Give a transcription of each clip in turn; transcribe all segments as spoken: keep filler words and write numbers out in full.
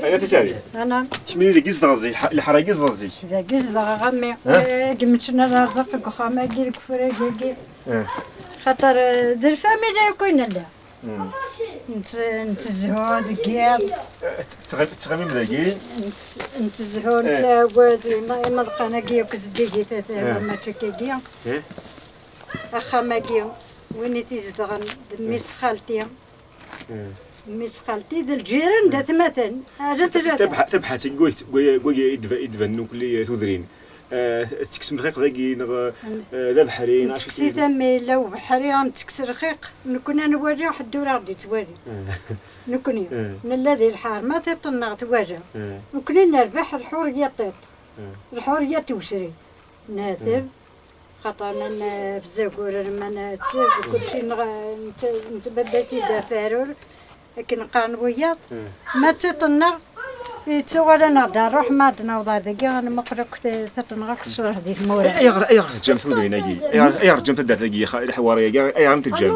Aya tisari. Ana. Kemmini deg izdeɣ zik, lḥara deg izdeɣ zik. Dagi zedɣeɣ a mmi. Agi meččen ad rẓeɣ deg uxxam-agi, deg ufrag-agi. Xaṭer, eh, d lfamilya akk i nella. Nett-, nettezhu deg yiḍ. Tettɣimim dagi? Nett-, nettezhu, nettagad, ima-, imeḍqan-agi akk zeddigit, mačči akkagi. Axxam-agi, win i t-izedɣen d mmi-s xalti. Mmi-s xalti d lǧiran d atmaten. Ala tlata. Tabḥat-agi i d-banen ukli tudrin. Tettekkes lxiq dagi neɣ d abeḥri? Nettekkes-it am yella ubeḥri, nettekkes lxiq. Nekkni ad nwali, ḥedd ur aɣ-d-ittwali. Nekkni nella di lḥerma, tiṭ-nneɣ twala. Nekkni nerbeḥ lḥuriya n tiṭ, lḥuriya n twesri. Neɛteb, xaṭer ma nfezzaguren, ma neɛteb, kulci neɣ-, nett-, nettbadday-t-id afarur, akken qqaren wiyaḍ. Ma d tiṭ-nneɣ, yettuɣal-aneɣ-d ṛṛuḥ, ma d-naweḍ ar dagi, ad nmuqel akk ti-, tiṭ-nneɣ akk tecreḥ di tmura. Ayɣer, ayɣer teǧǧam tudrin-agi? Ayɣer, ayɣer teǧǧam taddart-agi, lḥwari-agi? Ayɣer i teǧǧam?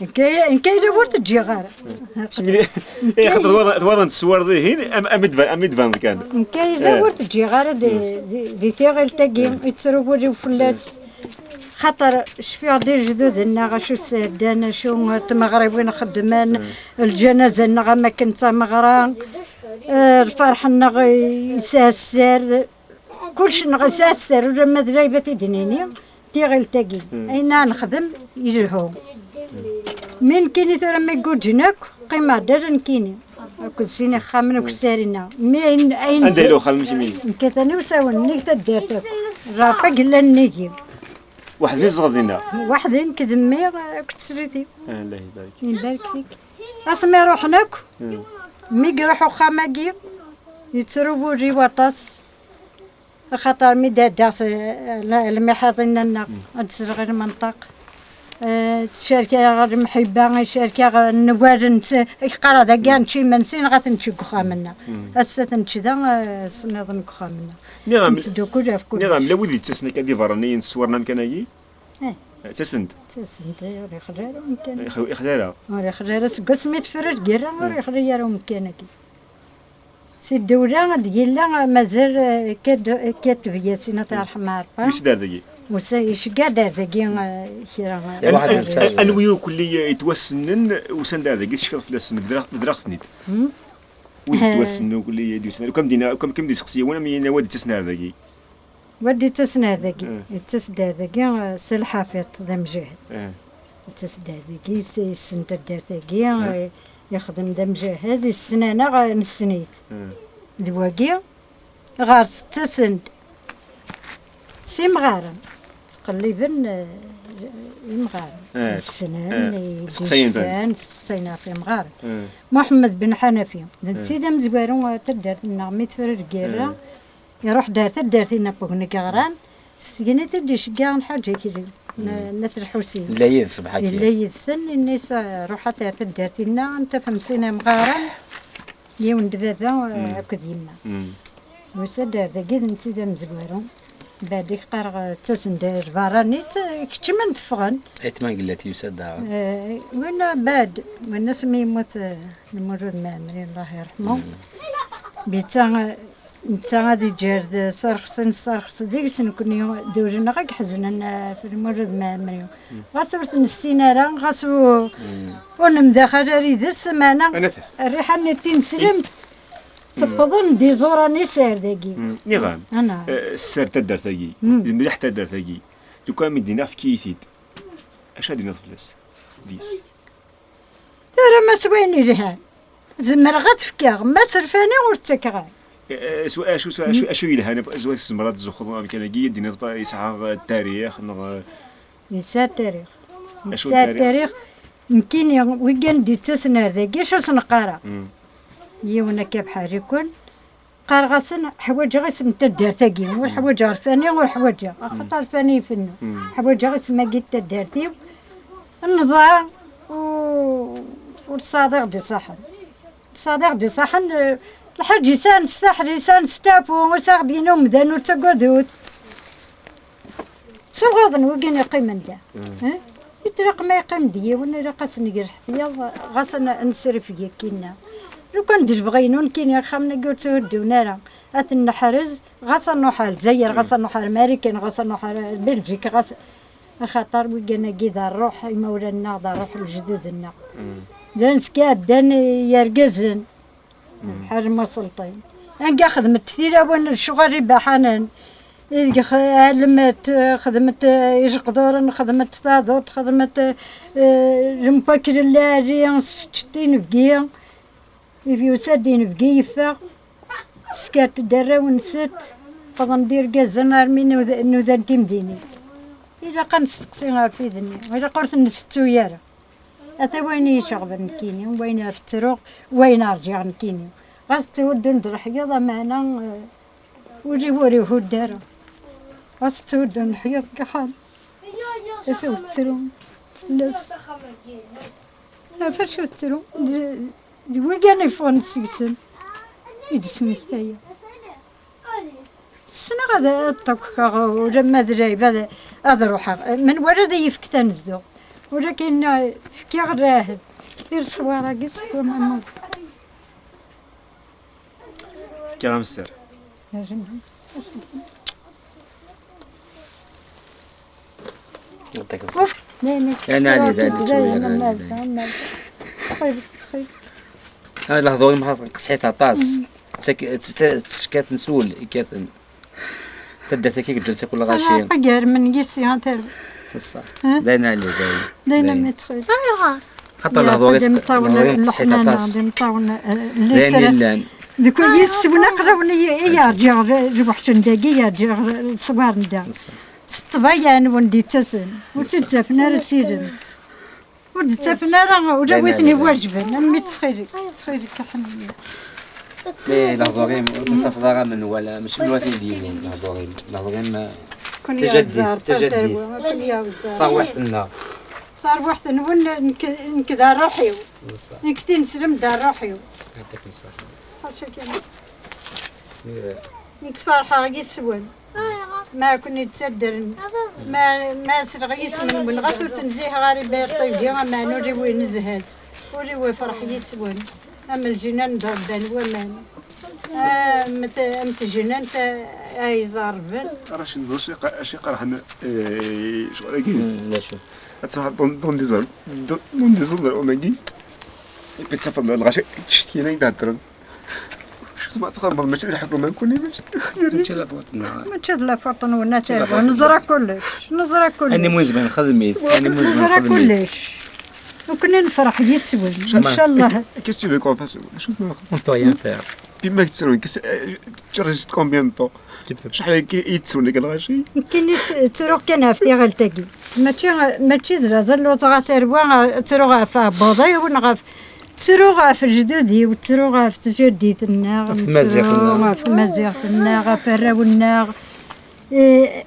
Nekk ay-, nekk ayla ur t-ǧǧiɣ ara. Xaṭer twaḍ-, twaḍ n teswireḍ ihin, am, am idban, am idban kan. Nekk ayla ur t-ǧǧiɣ ara di, di, di tiɣilt-agi, yettru wul-iw fell-as. Xaṭer cfiɣ-d i lejdud-nneɣ acu sɛeddan, acu n tmeɣriwin xeddmen, lǧanaza-nneɣ am akken d tameɣra, eh, lferḥ-nneɣ yesɛa sser. Kullec neɣ yesɛa sser, ulamma d lɛib ad t-id-nini, tiɣilt-agi. Ayen ara nexdem, yelhu. Mi nekkini tura mi guǧǧen akk, qqimeɣ-d ala nekkini. Akked sin ixxamen ukessar-inna. Mi ayen, ayen anda yella uxxam-ik imini? Nekk atan i usawen, nnig taddart akk. Ṛṛabṭa yellan nnig-i. Weḥd-i zedɣeḍ dinna? Weḥd-i, nekk d mmi akked teslit-iw. Allah ibarek. Ibarek fik. Asmi ruḥen akk, mi iruḥ uxxam-agi, yettru wul-iw aṭas. Axaṭer mi d-ɛeddaɣ s, eh, la-, lmiḥiḍ-inna-nneɣ, ad d-selɣ i lmenṭaq. Eh, tcerk-aɣ lemḥibba, icerk-aɣ newwal, nett-, i yeqqar dagi ad nečč imensi neɣ ad t-nečč deg uxxam-nneɣ. Ass-a ad t-nečč da, eh, s nniḍen deg uxxam-nneɣ. Nniɣ-am, nettdukkul ɣef kullec. Nniɣ-am, la wid yettasen akka d iberraniyen s wurna amkan-agi? Eh. Ttasen-d? Ttasen-d, eh, ur yexli ara umkan. Ixli ara? Ur yexli ara, seg wasmi tefra lgirra, ur yexli ara umkan-agi. Si ddewla ad yella mazal, eh, kad-, kateb Yasin ad t-yerḥem Ṛebbi. Yusa-d ar dagi? Usa-, iceggeɛ-d ar dagi, eh, kra, eh, anwi ukulli yettwassnen usan-d ar dagi, tecfiḍ fell-asen, bedreɣ-, bedreɣ-ten-id. Wid yettwassnen ukulli d-yusan, ukan d-yenna, ukan, ukan d-yesseqsi yiwen, am yenna wa d-yettasen ar dagi. Wa d-yettasen ar dagi, yettas-d ar dagi, eh, s lḥafiḍ d amjahed. Yettas-d ar dagi, yes-, yessen taddart-agi, eh, yexdem d amjahed, yessen-aneɣ, eh, nessen-it. D wagi, ɣer-s ttasen-d s imɣaren, ttqelliben, eh, imɣaren. Yessnen, seqsayen-ten. Idican, steqsayen ɣef imɣaren. Muḥemmed Ben Ḥanafi, d netta i d amezwaru, eh, taddart-nneɣ, mi tefra lgirra, iruḥ-d ar taddart-inna n Wegni Yeɣran, syen i t-id-iceggeɛ Lḥaǧ Akli, n, n At Lḥusin. Yella yid-s, ṣbeḥ akya. Yella yid-sen, inna-yas, "Ruḥat ar taddart-inna, ad tafem sin imɣaren, yiwen d baba, eh, akked yemma." Yusa-d ar dagi, d netta i d amezwaru. Mbeɛd i k-qqareɣ, eh, ttasen-d ar lbarranit, eh, keččmen teffɣen. Ayt Mangellat yusa-d daɣen. Eh, winna mbeɛd, winna asmi yemmut, eh, Lmulud Mɛemmri, Allah yerḥmu. Bitta, eh, Netta ad iǧǧer d sarxsen, sarxes deg-s, nekkni d ul-nneɣ i iḥeznen, eh, ɣef Lmulud Mɛemmri. Ɣas ur t-nessin ara, ɣas u-, ur nemdaxal ara yid-s, meɛna rriḥa-nni n tineslemt tewweḍ-d iẓuran-is ar dagi. Niɣam, eh, sser taddart-agi, d mliḥ taddart-agi. Lukan mi d-iniɣ efk-iyi-t-id, acu ad d-tiniḍ fell-as? Deg-s. Terram-as wayen yelhan. Zemreɣ ad t-fkeɣ, ma s lfani ur ttakeɣ ara. Eh, eh, s-, acu, s-, acu, acu yelhan, s-, tzemreḍ ad tzuxxeḍ amkan-agi, ad d-tiniḍ yesɛa, eh, tarix, neɣ, eh, yesɛa tarix. Acu yesɛa tarix? Nekkini, wiggan d-yettasen ar dagi, acu s-neqqar-a? Yiwen akka bḥal-iken, qqareɣ-asen, ḥwaǧeɣ isem n taddart-agi, ur ḥwaǧeɣ lfani, ur ḥwaǧeɣ, axaṭer lfani ifennu. Ḥwaǧeɣ isem-agi n taddart-iw, nḍa, u-, ur sɛiɣ d-iṣaḥen. Sɛiɣ d-iṣaḥen, eh, lḥaǧ yesɛan sseḥli, yesɛan stafu, ur sɛiɣ d-yini umdan ur ttagadut. Ttuɣaḍen wigin yeqqimen da. Eh? Yetlaq ma yeqqim-d yiwen, ilaq ad s-neg lḥefyeḍ, ɣas ad n-, ad nesref yakkinna. Lukan d lebɣi-inu nekkini, axxamen-agi ur tthuddun ara. Ad ten-neḥrez, ɣas ad nruḥ ar Lezzayer, ɣas ad nruḥ ar Marikan, ɣas ad nruḥ ar Belǧik, ɣas, axaṭer wiggan-agi d ṛṛuḥ imawlan-nneɣ, d ṛṛuḥ n lejdud-nneɣ. D anezki ɛeddan yergazen. Ḥal ma selṭin. Anga xedmet tilawin lecɣal ibaḥanen. Ideg x-, almet, xedmet, eh, ijeqduren, xedmet taduṭ, xedmet, eh, lemfakkel n lɛali, s teččeṭ inebgi, ibi yusa-d inebgi yeffeɣ, skart-d arraw-nset, ffɣen-d irgazen armi nud-, nudan timdinin. Ilaq ad nesteqsi ɣef wid-nni, ilaq ur ten-ntettu ara. Ata wayen i yi-ceɣben nekkini, wayen ɣef ttruɣ, wayen rǧiɣ nekkini. Ɣas tthuddun-d leḥyuḍ, ameɛna, eh, ul-iw ur ihudd ara. Ɣas tthuddun leḥyuḍ deg axxam. Ata ur tettru fell-as. Ɣef acu tettru? D, d wigan i ffɣen seg-sen i d-smektayeɣ. Ssneɣ ad, ad ṭṭakkeɣ ulamma d lɛib ad, ad ruḥeɣ. Menwala ad iyi-yefk tanezduɣt. Ulakin, eh, fkiɣ lɛahed. I leṣwar-agi s waman. Fkiɣ amser. Uf. Lɛali, lɛali, ttxil-k, ttxil-k. Ah, lehdur-im qesḥit aṭas. Ttak-, tt-, tt-, tekkaten s wul, kkaten. Taddart-agi yeǧǧan-tt akk lɣaci. Agar men yis-i ad taru. Ṣṣeḥ. Eh? D ayen ɛli, d ayen. D ayen ɛli. Xaṭer lehdur-is, lehdur-im qesḥit aṭas. D ayen yellan. Deg wayis swen aqlawen i, i yeṛǧiɣ lweḥc n dagi, i yeṛǧiɣ ṣṣwar n da. Ṣṣeḥ. S ṭṭbayeɛ-nwen d-yettasen. Ur tt-id-ttafen ara d tilem. Ur d-ttafen ara ula d witen iwajben, a mmi, ttxil-k, ttxil-k, a ḥenni. Eh, lehdur-im, ur ten-tafeḍ ara menwala, mačči menwala i d-yinin, lehdur-im. Lehdur-im, eh, tajaddit, tajaddit. Tarwa, a ken-yaɣ zzar. Tarwiḥt-nneɣ. Tarwiḥt-nwen, nekk, nekk d ṛṛuḥ-iw. Nekk tineslem d ṛṛuḥ-iw. Yeɛṭikum ṣṣeḥḥa. Ḥaca kan. Eh. Nekk ferḥeɣ yis-wen. Ma ken-id-ttaddren, ma, ma sleɣ yisem-nwen, ɣas ur ten-ziheɣ ara i Berṭigi, ameɛna ul-iw inezh-as, ul-iw ifreḥ yis-wen. Am ljinan d rebban waman, am t-, am tejnant ay iẓerben. Racid, ẓer acu iqa-, acu iqerḥen, eh, ccɣel-agi. Mm, d acu? Ad truḥeḍ dans, dans des zones, dans, dans des zones, on a dit. Et puis, ça fait le rachet, tu sais, il y en a qui t'attendent. Jesma txedmeḍ, mačči d lḥukuma nekkni, mačči. Mačči d la faute nneɣ. Mačči d la faute nwen, a tarwa. Neẓra kullec, neẓra kullec. Ayen umi nezmer nxedm-it, ayen umi nezmer nxedm-it. Neẓra kullec. Nekkni nefreḥ yis-wen, ncallah. Qu'est-ce que tu veux qu'on fasse? Acu tebɣiḍ? On peut rien faire. Puis ma tettru, qu'est-ce, eh, tu résistes combien de temps? Acḥal akka i yettru deg lɣaci? Nekkini tt-, ttruɣ kan ɣef tiɣelt-agi. Mačči, mačči d laẓ lluẓeɣ a tarwa, ttruɣ ɣef ɛebbuḍ-iw neɣ ɣef Ttruɣ ɣef lejdud-iw, ttruɣ ɣef tjaddit-nneɣ, ɣef tmaziɣt-nneɣ, ɣef tmaziɣt-nneɣ, ɣef warraw-nneɣ. Eh,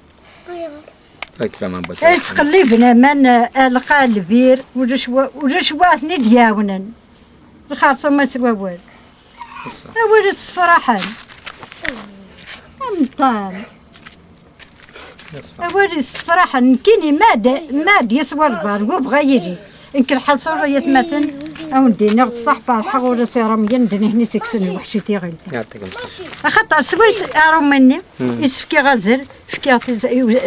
ay ttqelliben aman, eh, alqa, lbir, ulac wa, ulac wa ten-id-iɛawnen. Lxerṣum-a s wawal. Awal issefraḥen. Ameṭṭan. Awal issefraḥen, nekkini ma d, ma d yeswa lberg, ur bɣa yili. Nekk lḥaṣul, ay atmaten, a wen-d-iniɣ ṣṣeḥ, ferḥeɣ ula s iṛumyen d nehni seg-sen lweḥc i tiɣilt. Yeɛṭikum ṣṣeḥ. Axaṭer swayes aṛumi-nni, is fkiɣ azal, fkiɣ-t-,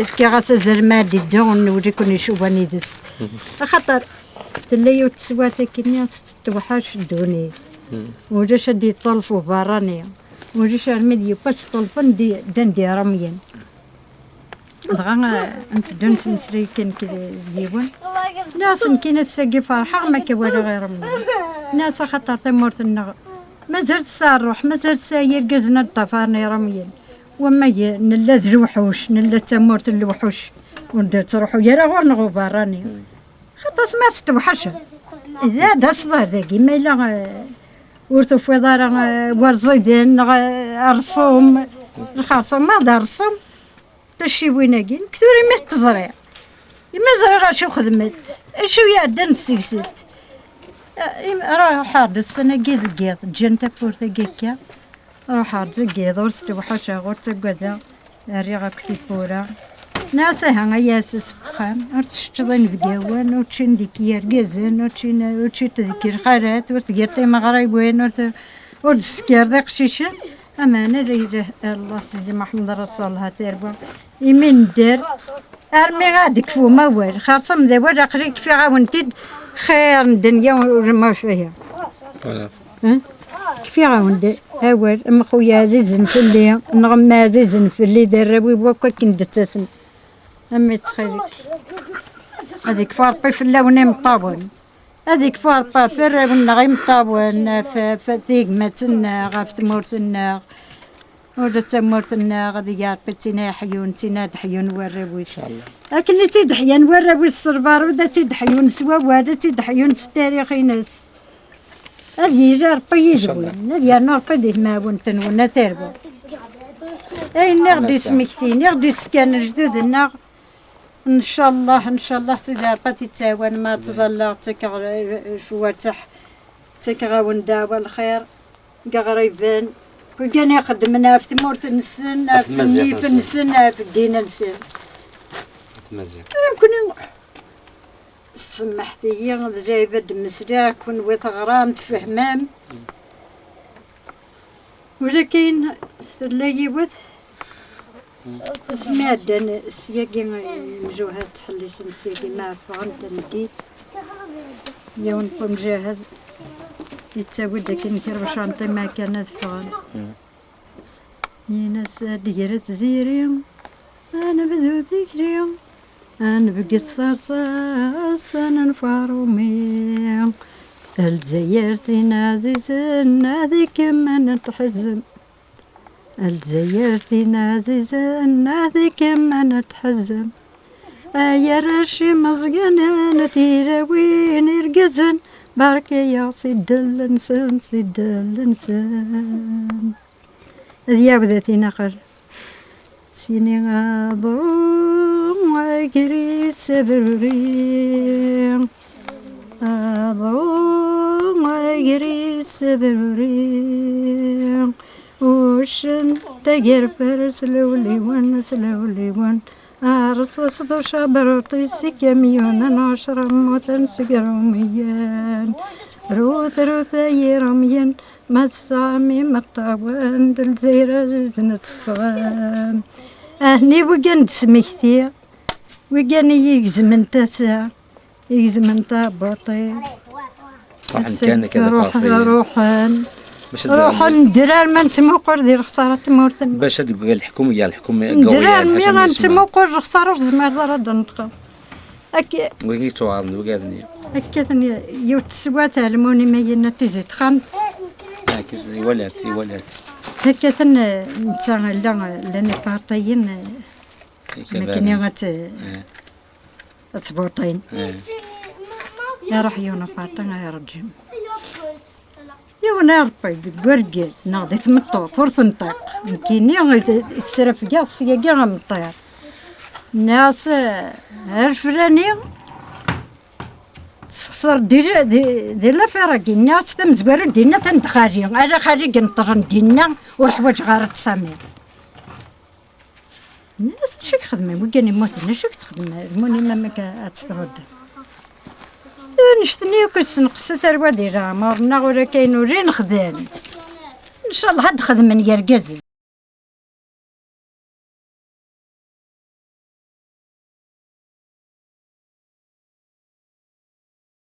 fkiɣ-as azal ma ad d-iddu, newwi-ken icuban yid-s. Axaṭer tella yiwet teswiɛt akkenni s tettewḥac ddunit. Ulac ad d-yeṭṭulef uberrani. Ulac armi d yiwwas ṭṭulfen di, ddan d iṛumyen. Dɣa, eh, nteddu nettmeslay kan k-, d yiwen. Nniɣ-as nekkini ass-agi ferḥeɣ ma akka walaɣ iṛumyen. Nniɣ-as axaṭer tamurt-nneɣ mazal tesɛa ṛṛuḥ, mazal tesɛa yirgazen ad ṭṭafaren iṛumyen. Wamma g-, nella d lewḥuc, nella d tamurt n lewḥuc. Ur d-ttruḥu ara ɣur-neɣ uberrani. Xaṭas ma tettewḥacem. Da, d aṣḍar dagi, ma yella, eh, ur tufiḍ ara, eh, war ẓiden, neɣ, eh, rṣum. Lxerṣum, ma d rṣum. Taciwin-agi, nekk tura imi t-teẓriɣ. Imi ẓriɣ acu xedment, acu iɛeddan seg-sent. Eh, im-, ruḥeɣ-d ussan-agi deg yiḍ, ǧǧan tawwurt-agi akka. Ruḥeɣ-d deg yiḍ, ur stewḥaceɣ, ur ttaggadeɣ. Rriɣ akk tiwwura. Nniɣ-as: "Aha, ay aɛessas n uxxam, ur tesseččeḍ inebgawen, ur ččin deg-k yergazen, ur ččin, ur ččiḍ deg-k lxalat, ur tgiḍ timeɣriwin, ur t-, ur d-teskirḍ iqcicen." Ameɛna la ilaha illallah, Sidi Muḥemmed Rasulullah, tarwa. Imi nedder, armi ad d-ikfu umawal, xerṣum d awal, aql-i kfiɣ-awen-t-id xir n ddenya ur ma aya. Voilà. Hein? Kfiɣ-awen-d awal, am xuya ɛzizen fell-i, neɣ mmi ɛzizen fell-i, d arraw-iw akk akken d-ttasem. A mmi, ttxil-k, ad ikfu Ṛebbi fell-awen imeṭṭawen. Ad ikfu Ṛebbi ɣef warraw-nneɣ imeṭṭawen, ɣef, ɣef tegmat-nneɣ, ɣef tmurt-nneɣ. Ula d tamurt-nneɣ, ad ig Ṛebbi d tin ay ḥyun, d tin ad ḥyun warraw-is. Inchallah. Akken i tt-id-ḥyan warraw-is s lbarud, ad tt-id-ḥyun s wawal, ad tt-id-ḥyun s ttarix-ines. Ad yili Ṛebbi yid-wen, ad yernu Ṛebbi di temɛawent-nwen, a tarwa. Ayen i ɣ-d-ismektin, i ɣ-d-iskan lejdud-nneɣ, ncallah, ncallah, Sidi Ṛebbi ad t-ittɛawan, ma ttẓallaɣ, ttakeɣ, eh, cwateḥ, ttakeɣ-awen ddeɛwa lxir, deg iɣriben, wiggan ixeddmen ɣef tmurt-nsen, ɣef nnif-nsen, ɣef ddin-nsen. Ɣef tmaziɣt. Nekkni Tsemmeḥt-iyi, d lɛib ad d-mmeslaɣ, kunwi teɣram, tfehmem. Walakin tella yiwet, asmi ɛeddan syagi imjuhad ttḥellisen syagi ma ffɣen tameddit, yiwen n umjahed yettawi-d akken kra n canta ma kan ad ffɣen. Yenna-as ad d-gret tziri, ad nebdu tikli, ad nebges ṣṣaṣas, ad nenfu aṛumi. A Lezzayer tin ɛzizen, ad ikemmel ad tḥezzem. A Lezzayer tin ɛzizen, ad ikemmel ad tḥezzem. Ay arrac imeẓyanen, a tilawin irgazen, barka-yaɣ si ddel-nsen, si ddel-nsen. Ad yɛawed ad t-inaqer. Sini aḍru agris abruri, aḍru agris abruri, uccen tagerfer slawliwen, slawliwen, rṣaṣ d ucabruṭ-is ikamyunen ɛecra mmuten seg Iṛumyen. Rut, rut ay Iṛumyen, ma tesɛam imeṭṭawen d Lezzayer ɛzizen ad teffɣem. Ahni wiggan d-smektiɣ, wiggan i yi-igezmen tasa, igezmen taɛebbuṭ-iw. Ruḥen kan akka d ruḥen, ruḥen. Bac ad ruḥen, nedder arma nettmuqul di lexṣara n tmurt-nneɣ. Bac ad d-teg leḥkum, ya leḥkum, nedder armi ad nettmuqul lexṣara ur tezmireḍ ara ad d-tneṭqeḍ. Akka. Wigi yettuɣaḍen d wigad-nni. Akka-ten yiwet teswat almuni ma yenna tizi texxamt. Akka iwalat, iwalat. Akka-ten, eh, netta llan, eh, llan iparṭiyen, eh, nekkni ad t-, eh, ad ttbuṭin. Eh. Iruḥ yiwen uparṭi ay rǧim. Yiwen iṛebbi deg wergaz neɣ di tmeṭṭut ur tenṭiq. Nekkini issrafgeɣ syagi ameṭṭir. Nniɣ-as, eh, ar flani, tessexṣer di, di, di lafir-agi. Nniɣ-as tamezwarut dinna atan d xali. Ala xali i ineṭṭren dinna, ur ḥwaǧeɣ ara ad t-samiɣ. Nniɣ-as, acu i ixedmen wiggan immuten, acu i txedmem? Lmuni ma akka ad tt-tɛuddem. Annect-nni akk nessenqes tarwa di leɛmer-nneɣ, ula kayen ur i nexdem. Ncallah ad d-xedmen yergazen.